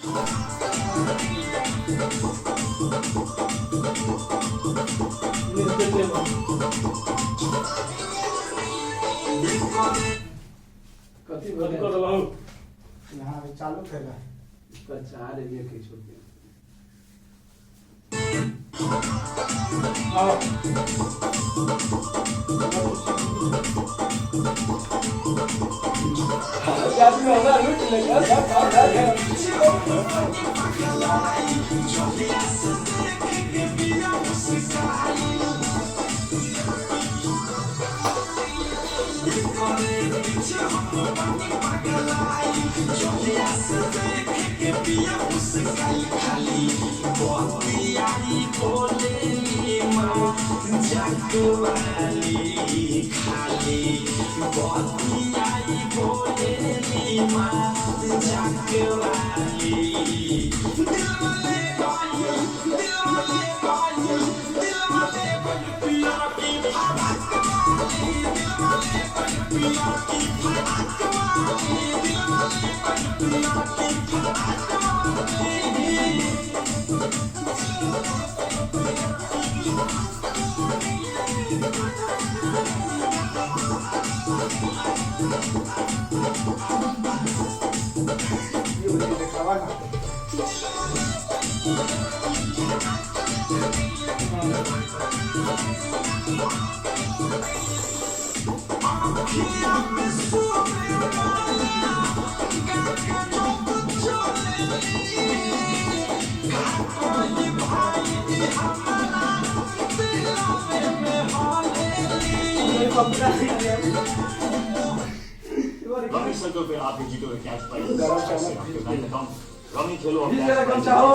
कथी कथी कऽ देलहुँ? यहाँ अभी चालू कैला। प्रचार एरिया के छोड़ के। आओ। जाति में हमरा लूट ले गया सब काम भए गेल। ये उनके देखावा ना। रमी सर्कल पे आप जीते हुए कैश प्राइज गरम चावल। आपके बैंक अकाउंट। रमी खेलो और बीस कैश जरा प्राइज गमछा हो।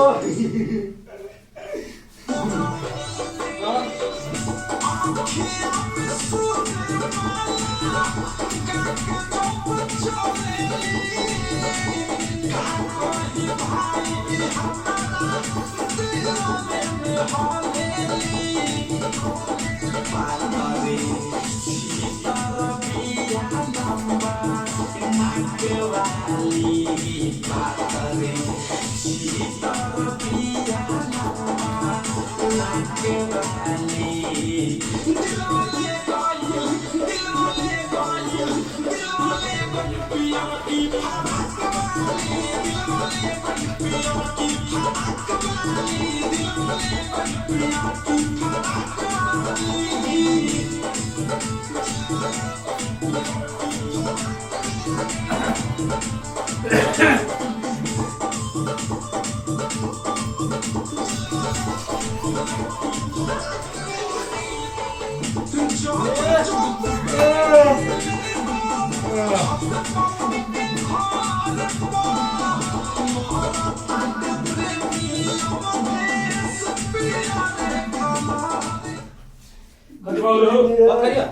कथी भऽ गेलौ? बंद करिया।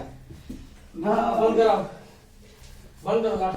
ना। बंद कराओ, बंद करो।